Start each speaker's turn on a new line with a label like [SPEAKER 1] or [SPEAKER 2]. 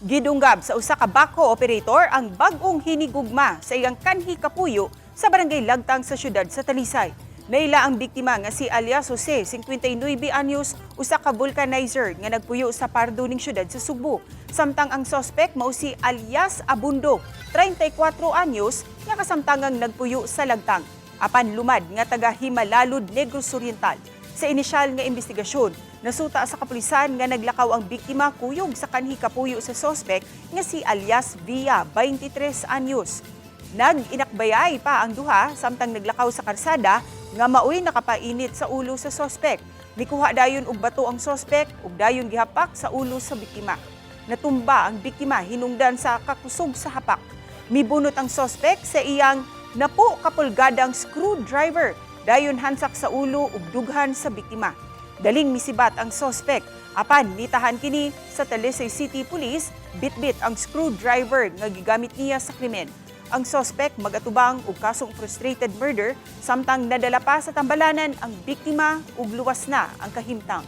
[SPEAKER 1] Gidunggab sa usa ka backhoe operator ang bag-ong hinigugma sa iyang kanhi kapuyo sa Barangay Lagtang sa siyudad sa Talisay. Naila ang biktima nga si alias Jose, 59 anyos, usa ka vulcanizer nga nagpuyo sa Pardo ning siyudad sa Sugbo. Samtang ang sospek mao si alias Abundo, 34 anyos, nga kasamtangang nagpuyo sa Lagtang, apan lumad nga taga Himalalud, Negros Oriental. Sa inisyal nga investigasyon, nasuta sa kapulisan nga naglakaw ang biktima kuyog sa kanhi kapuyo sa sospek nga si alias Villa, 23 anyos. Nag-inakbayay pa ang duha samtang naglakaw sa karsada nga maoy nakapainit sa ulo sa sospek. Mikuha dayon og bato ang sospek ug dayon gihapak sa ulo sa biktima. Natumba ang biktima hinungdan sa kakusog sa hapak. Mibunot ang sospek sa iyang 10 kapulgadang screwdriver dayon hansak sa ulo ug dughan sa biktima. Daling misibat ang sospek apan nitahan kini sa Talisay City Police bitbit ang screwdriver nga gigamit niya sa krimen. Ang sospek magatubang og kasong frustrated murder, samtang nadala pa sa tambalanan ang biktima ug luwas na ang kahimtang.